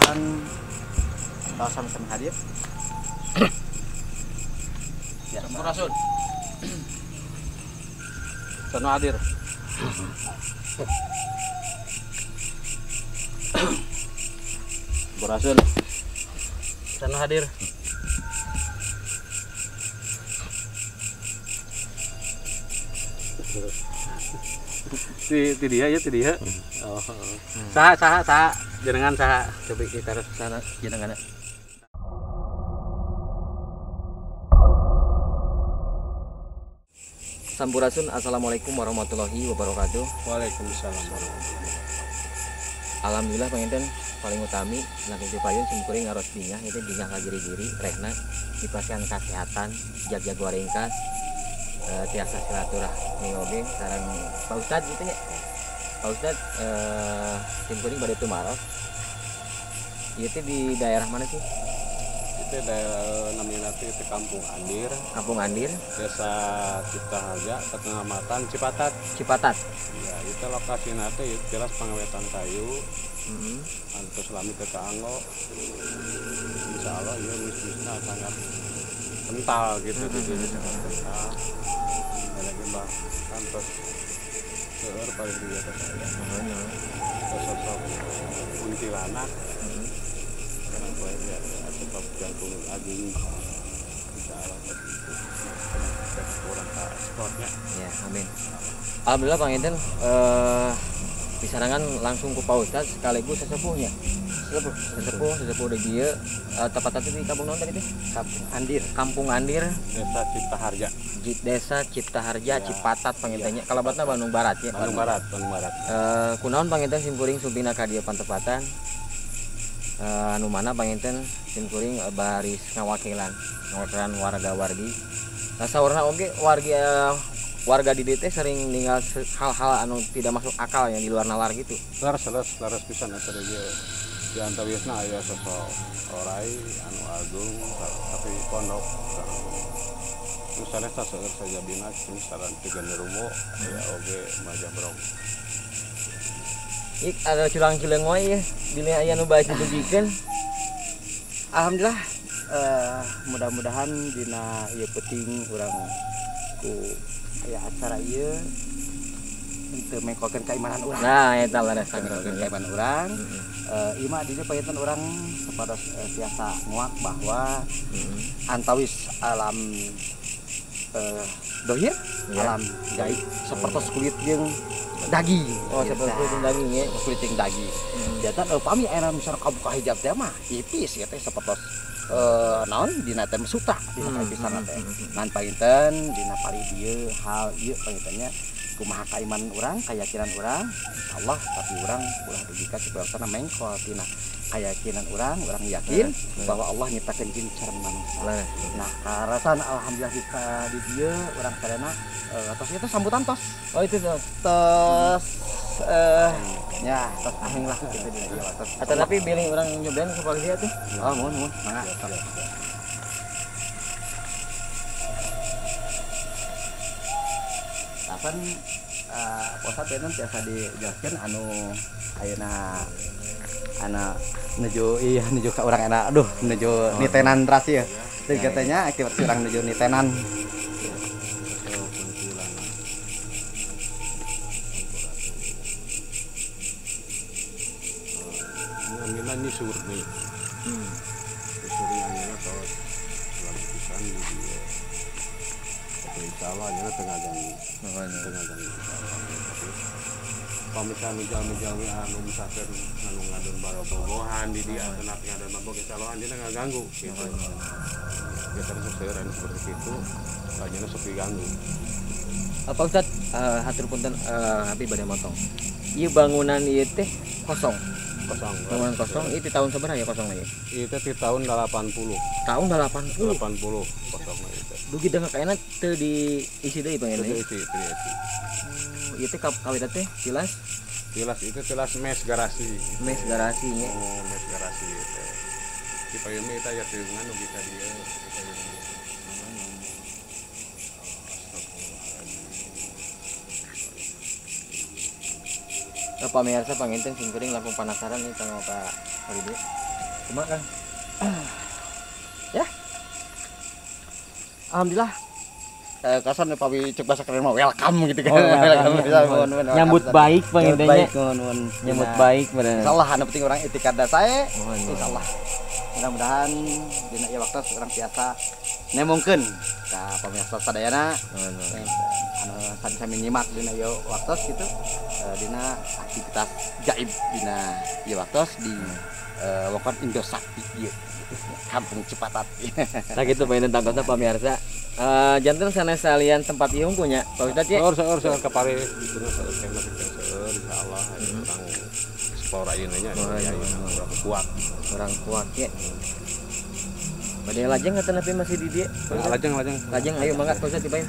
Panginten tos sami-sami hadir. Ya. Sampurasun. Sono hadir. Sampurasun. Sono hadir. Ti dia ya, ti dia. Oh. Saha saha saha jenengan saha. Coba kita harus sana jenengan. Sampurasun, assalamualaikum warahmatullahi wabarakatuh. Waalaikumsalam warahmatullahi wabarakatuh. Alhamdulillah panginten paling utami langkung payun simkuring ngaros bingah itu bingah ka giri-giri rehna dipasihan kasehatan jag-jag waringkas tiasa silaturahmi oge sareng Pak Ustad gitu ya. Pak Ustad simkuring bade tumaros. Ieu teh di daerah mana sih? Itu daerah namanya nanti itu Kampung Andir. Kampung Andir, Desa Ciptaharja, Kecamatan Cipatat. Cipatat. Ya, itu lokasi nanti jelas pengawetan kayu. Antus lami ke kaanggo. Insya Allah ya bisnisnya sangat kental gitu, di sangat kental. Lagi bahkan terus seueur paling di atas saya. Sosok kuntilanak. Karena gue ya sebab jangkung agung insya Allah kurang sportnya. Ya, amin. Alhamdulillah panginten disarankan langsung ke Pak Ustad sekaligus sesepuhnya. Sesepuh di dieu tepatnya di kampung naon tadi teh? Kampung Andir. Kampung Andir, Desa Ciptaharja. Desa Ciptaharja, ya. Cipatat pangintennya. Kalabatna Bandung Barat ya. Bandung Barat, Bandung Barat. Kunaon panginten simkuring sumpina ka dieu pantepatan. Anu mana panginten simkuring baris ngawakilan warga-wargi. Nah saurna oge warga warga di DT sering ninggal hal-hal anu tidak masuk akal yang di luar nalar gitu. Leres pisan eta deui. Di antawisna aya sosok orai anu agung tapi pondok. Terus sanes seueur sajabina misalkan tiga genderuwo aya oge majabrong. Ik ada culang-culang wae ya, bilih aya nu bae didugikeun. Alhamdulillah mudah-mudahan dina ieu peuting urang ku aya acara ieu henteu mengkolkeun keimanan urang. Nah, eta leres mengkolkeun keimanan urang. Ieu mah di dieu panginten urang sapados tiasa nguak bahwa antawis alam dohir, alam gaib sapertos kulit jeung daging. Oh, seperti kulit jeung daging ya, kulit jeung daging. Jantan upami aya misalnya kabuka hijab teh mah ipis ya teh sapertos naon dina teh sutra dina kaipisan teh. Ngan panginten dina pali dieu hal ieu pangintennya kumaha kaimanan urang, keyakinan urang, insyaallah tapi urang ulah dugi ka sapertosna mengkol tina keyakinan urang, urang yakin bahwa Allah nyiptakeun jin sareng manusia. Nah, karasan alhamdulillah di dieu urang sadayana tos itu sambutan tos. Oh, itu tos. Tos ya, tos ahing lah gitu di dieu tos. Atau tapi bilih urang nyobain ke polisi atuh. Oh, muhun muhun, mangga. Kapan Pak Ustad tiasa dijelaskeun anu ayeuna ana nuju iya nuju ka urang enak aduh nuju nitenan ras ya. Jadi katanya akibat urang nuju nitenan. Namina Nyi Surni. Surni anjeunna tos lami pisan di dieu. Tapi insyaallah anjeunna teu ngaganggu. Teu ngaganggu insyaallah. Pamisan jalmi-jalmi anu misalkan anu ngadon barobogohan di dieu atau napi ngadon mabok insyaallah anjeunna ngaganggu gitu. Biasanya sok seueur anu seperti itu, anjeunna sok diganggu. Pak Ustad, hatur punten abi bade motong. Ieu bangunan ieu teh kosong. Kosong. Bangunan kosong itu tahun sabaraha ya kosongna ya? Itu di tahun 80. Tahun 80. 80 kosongna itu. Dugi deung kayana teu diisi deui pangeun. Teu diisi, teu diisi. Ieu teh kawita teh tilas? Tilas itu tilas mes garasi. Mes garasi nya. Oh, mes garasi itu. Di payun mah eta aya tiungan dugi ka dieu, di payun. Pamirsa panginten simkuring langkung penasaran nih sama Pak Holide. Kumaha Kang? Ya. Alhamdulillah. Kasan pawi cek bahasa keren mah welcome gitu kan. Oh, welcome, welcome, nyambut baik pangindanya. Nyambut baik bener. Insyaallah anu penting orang itikad sae. Insyaallah. Mudah-mudahan dina ieu waktu urang tiasa nemongkeun ka pamirsa sadayana anu sami-sami nyimak dina ieu waktu gitu dina aktivitas gaib dina ieu waktu di wewengkon Indosakti ieu. Kampung Cipatat. Nah gitu panginten tangkosna pamirsa. Janten sanes salian tempat ieu hungku nya Pak Ustad ye. Seur kapari dina seur kemah seur insyaallah urang explore ayeuna nya urang kuat. Urang kuat ye. Bade lajeng atau tapi masih di dieu? Lajeng. Lajeng ayo mangga Pak Ustad dibain.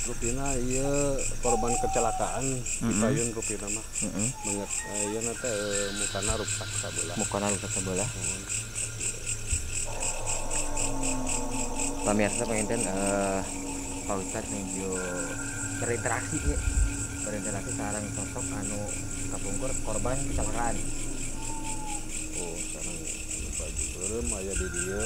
Rupina ieu korban kecelakaan di payun rupina mah. Banget ieu na teh mukana rusak sabelah. Mukana rusak sabelah. Pamirsa panginten Pak Ustad nuju berinteraksi ye. Berinteraksi sareng sosok anu kapungkur korban kecelakaan. Oh, sareng baju beureum aya di dieu.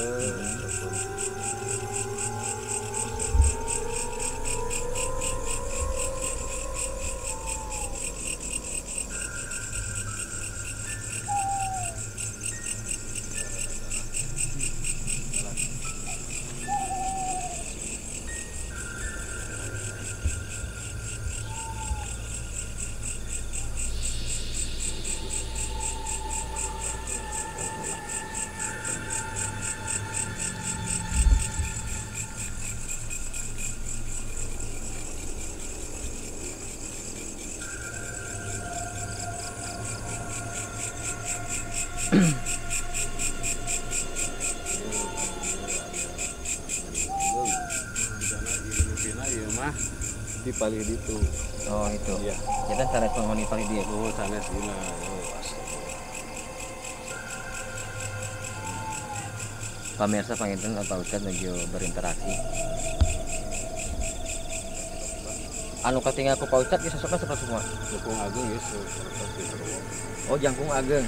Di palih ditu. Oh itu. Iya. Kita sanes penghuni palih dieu. Oh sanes dina. Oh Pamirsa panginten Pak Ustad nuju berinteraksi. Anu katingal ku Pak Ustad ieu sosokna seperti semua. Jangkung ageng ieu seperti genderuwo. Oh jangkung ageng.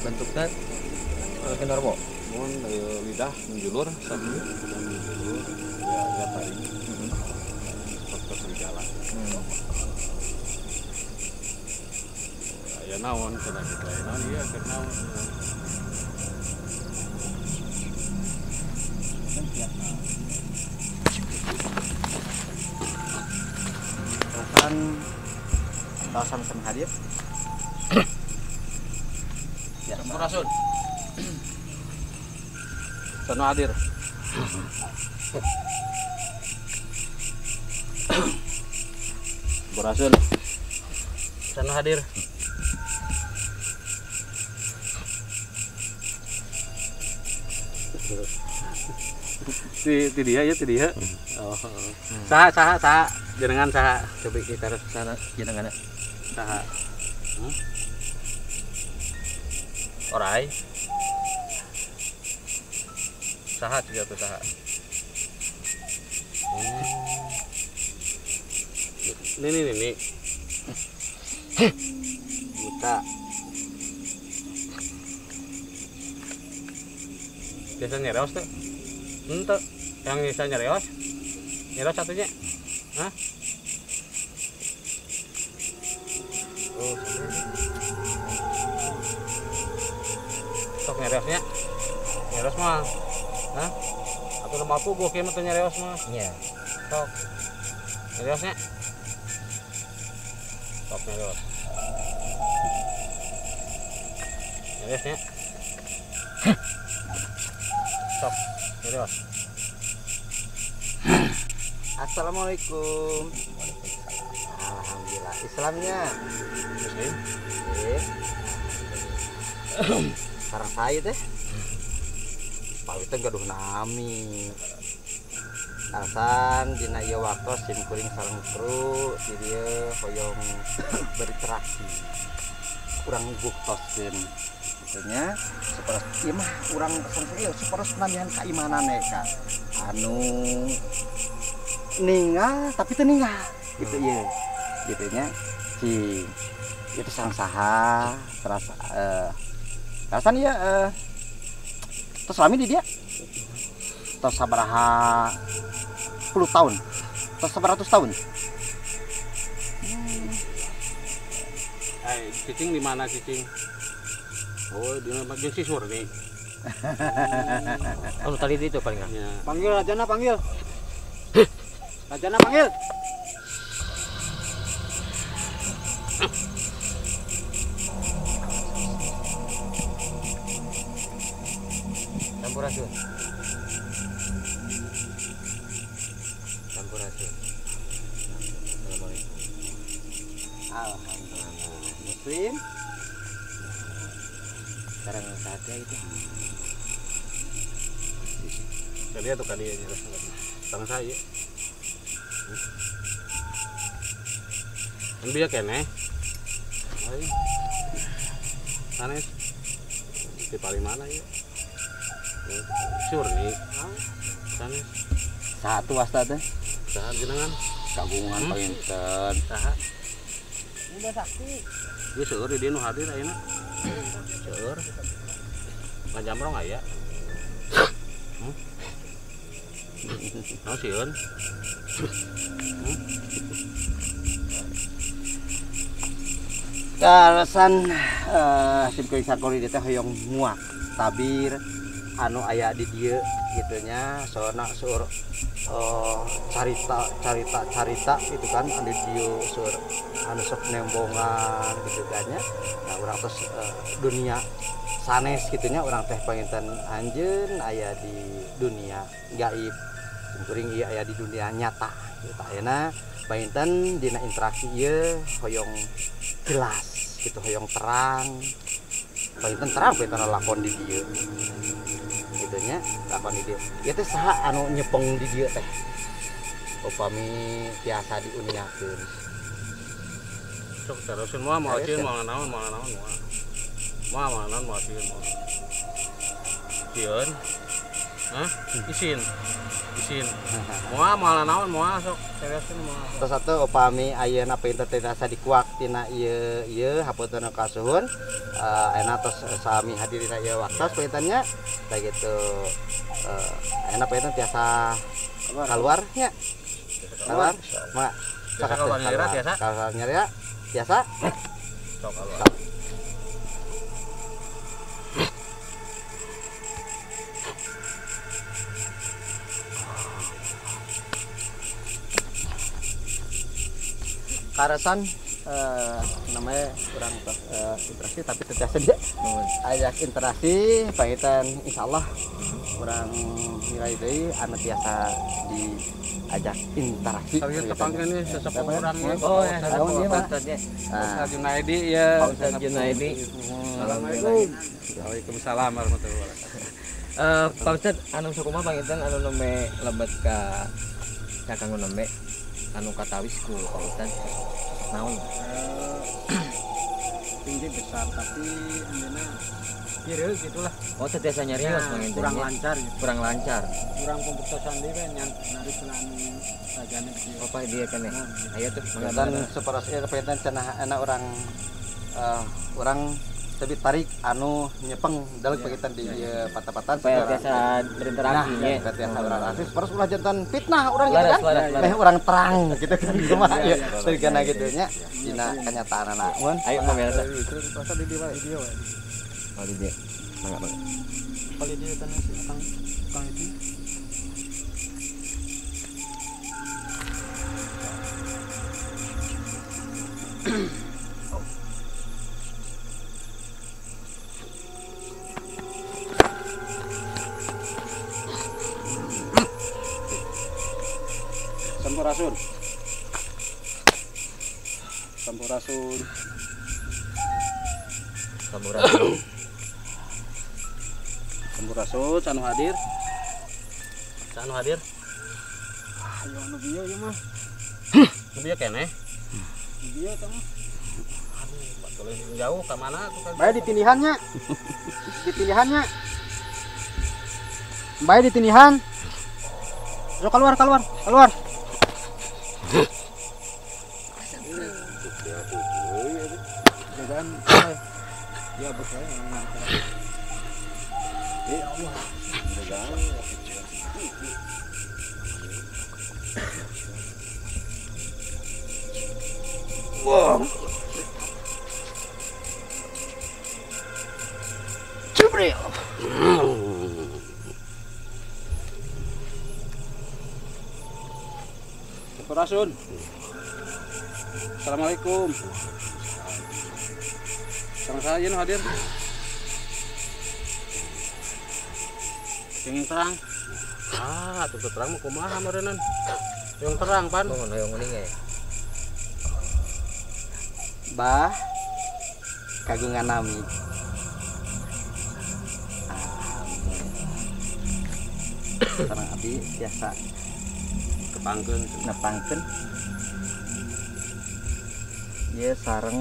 Bentuknya genderuwo. Mun lidah menjulur sakieu menjulur ya ya taring. Serigala. Ya naon cenah kitu aya naon ieu keur naon. Perasaan sama-sama hadir. Ya, Sampurasun. Sono hadir. Sampurasun. Sono hadir. Ti dia ya, ti dia. Oh. Saha saha saha jenengan saha. Coba kita harus sana jenengan. Saha. Orai. Saha juga tuh saha. Ini nih nih. Buta. Biasa nyereos tuh. Ente yang bisa nyereos. Nyereos satunya. Hah? Oh. Sok nyereosnya. Nyereos mah. Hah? Atau lemah puguh kieu mah teu nyereos mah. Iya. Sok. Nyereosnya. Sok nyereos. Nyereosnya. Sok nyereos. Assalamualaikum. Alhamdulillah. Islamnya Muslim. Sareng saya teh. Pawitan gaduh nami. Alasan dina ieu waktos sim kuring sareng kru di dieu hoyong berinteraksi. Urang buktoskeun kitu nya sapertos ieu mah urang sareng ieu sapertos nambihan kaimanan ka. Anu ninggal tapi teu ninggal gitu ieu. Gitu nya si itu sareng saha terasa alasan ieu tos lami di dia tos sabaraha puluh tahun tos sabaratus tahun. Cicing di mana cicing? Oh, di mana jeung si Surni. Oh, tadi itu paling ya. Panggil Rajana, panggil. Rajana panggil. Sampurasun. Sampurasun. Assalamualaikum. Alhamdulillah. Muslim. Sekarang saatnya itu. Tadi atau kali aja sareng saya. Kan bieu keneh. Ai. Sanes. Di paling mana ya? Surni. Sanes. Satu wasta teh. Saha jenengan? Kagungan panginten. Saha? Udah sakti. Ieu seueur di dieu nu hadir ayeuna. Seueur. Ngajamrong aya. Naon sieun? Alasan sim kuring sakori teh hoyong muak tabir anu aya di dieu gitu nya soalna seueur carita gitu kan anu di dieu seueur anu sok nembongan gitu kan nya. Nah urang tos dunia sanes gitu nya urang teh panginten anjeun aya di dunia gaib sim kuring ieu aya di dunia nyata gitu. Ayeuna panginten dina interaksi ieu hoyong jelas gitu, hoyong terang. Panginten terang panginten lakon di dieu gitu nya, lakon di dieu. Ieu teh saha anu nyepeng di dieu teh? Upami tiasa diuningakeun. Sok terusin moal moal sieun moal naon moal naon moal. Moal moal naon moal sieun moal. Sieun. Hah? Isin. Isin. Moal moal naon moal sok terusin moal. Terus satu upami ayeuna panginten teh tiasa dikuak tina ieu ieu hapunten kasuhun. Ayeuna tos sami hadirina ieu waktos panginten nya. Tah gitu. Ayeuna panginten tiasa keluar nya. Keluar. Mangga. Tiasa keluar nyalira tiasa. Keluar nyalira tiasa. Sok keluar. Karasan namanya kurang interaksi tapi terbiasa dia ajak interaksi pangitan insyaallah kurang nilai deui anu tiasa diajak interaksi. Tapi tepangkeun nih sesepuh urang ya. Oh ya, Pak Ustadz ya. Ustadz Junaidi ya. Pak Ustadz Junaidi. Assalamualaikum. Waalaikumsalam warahmatullahi wabarakatuh. Pak Ustadz anu sakumaha panginten anu nembe lebet ka kanggo nembe anu katawis ku Pak Ustadz naon? Tinggi besar tapi anjeunna kieu gitulah. Oh, teu tiasa nyarios ya, kurang lancar gitu. Kurang lancar. Kurang pembuktosan deui we nyari selanu rajane kieu. Oh, Pak dia keneh. Aya tuh mangga saparos ieu panginten cenah enak urang urang lebih tarik anu nyepeng dalam panginten di patah-patahan supaya tiasa berinteraksi nya. Nah, tiasa berinteraksi terus ulah jantan fitnah urang gitu kan. Meh urang terang gitu kan kumaha ya. Karena gitu nya dina kenyataanana. Mun ayo mangga. Terus di dieu wae, di dieu wae. Oh, di dieu. Mangga, mangga. Kalau di tanah si akang akang itu. Sampurasun. Sampurasun. Sampurasun. Sampurasun, sanu hadir. Sanu hadir. Ayo anu bieu ieu mah. Nu bieu keneh. Bieu teh mah. Aduh, batur jauh ka mana tuh. Bae ditindihannya. Ditindihannya. Bae ditindihan. Sok keluar, keluar, keluar. Jagaan ya betul orang. Ya Allah. Jagaan. Wah. Jibril. Sampurasun. Assalamualaikum. Sama saya nu hadir. Yang terang. Ah, tuh terang mah kumaha meureunnan. Yang terang pan. Oh, hoyong uning ya. Bah kagungan nami. Sareng abdi biasa kepangkeun nepangkeun. Ieu sareng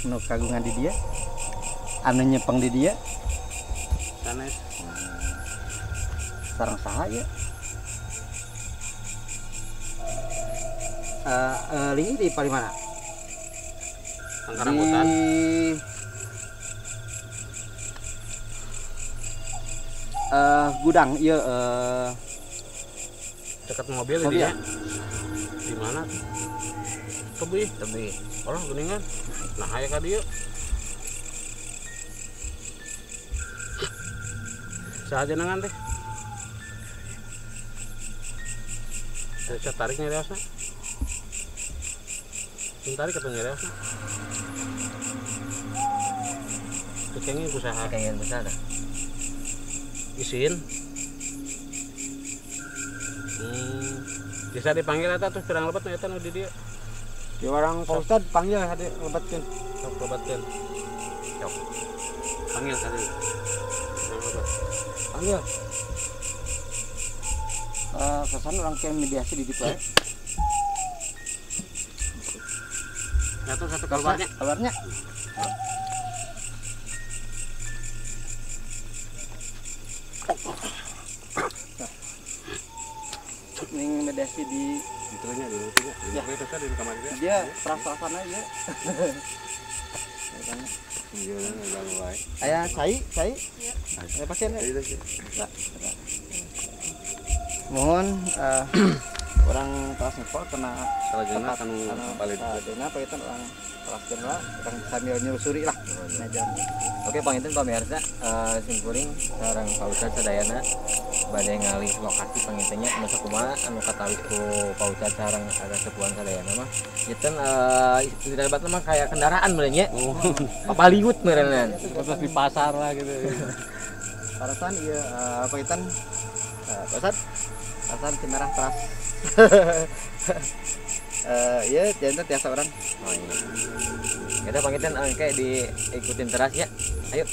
nu kagungan di dieu. Anu nyepeng di dieu. Sanes. Sareng saha ieu? Lingi di paling mana? Angkarambutan. Gudang ieu dekat mobil ini ya. Di mana? Tebih, tebih. Orang geuningan. Nah, aya ka dieu. Saha jenengan teh? Saya tarik nyariosna. Sing tarik atau nyariosna? Kenging usaha. Kenging usaha dah. Isin. Bisa dipanggil eta tuh pirang lebet eta nu di dieu. Di orang Pak Ustad panggil hade lebetkeun. Sok lebetkeun. Sok. Panggil hade. Lebet. Panggil. Kesan orang ke mediasi di ditu aya. Satu satu keluarnya. Keluarnya. Ning mediasi di itunya di itunya. Ya. Itu tadi di kamar dia. Dia peras-perasan aja. Iya, ganggu wae. Aya cai, cai. Iya. Ya pasien. Mohon orang kelas ngepol kena salajengna kanu palid. Salajengna panginten orang kelas jenderal orang sambil nyusuri lah. Oke panginten pamirsa, simkuring sareng Pak Ustad sadayana bade ngalih lokasi pangintennya anu sakumaha anu katawis ku Pak Ustad sareng ada sepuhan sadayana mah. Janten istilah batna mah kayak kendaraan meureun nya. Papaliut meureunnan. Terus di pasar lah gitu. Parasan ieu panginten Pak Ustad Parasan Cimerah teras. Iya, jangan tiasa orang. Oh iya. Kita panginten engke diikutin teras ya. Ayo.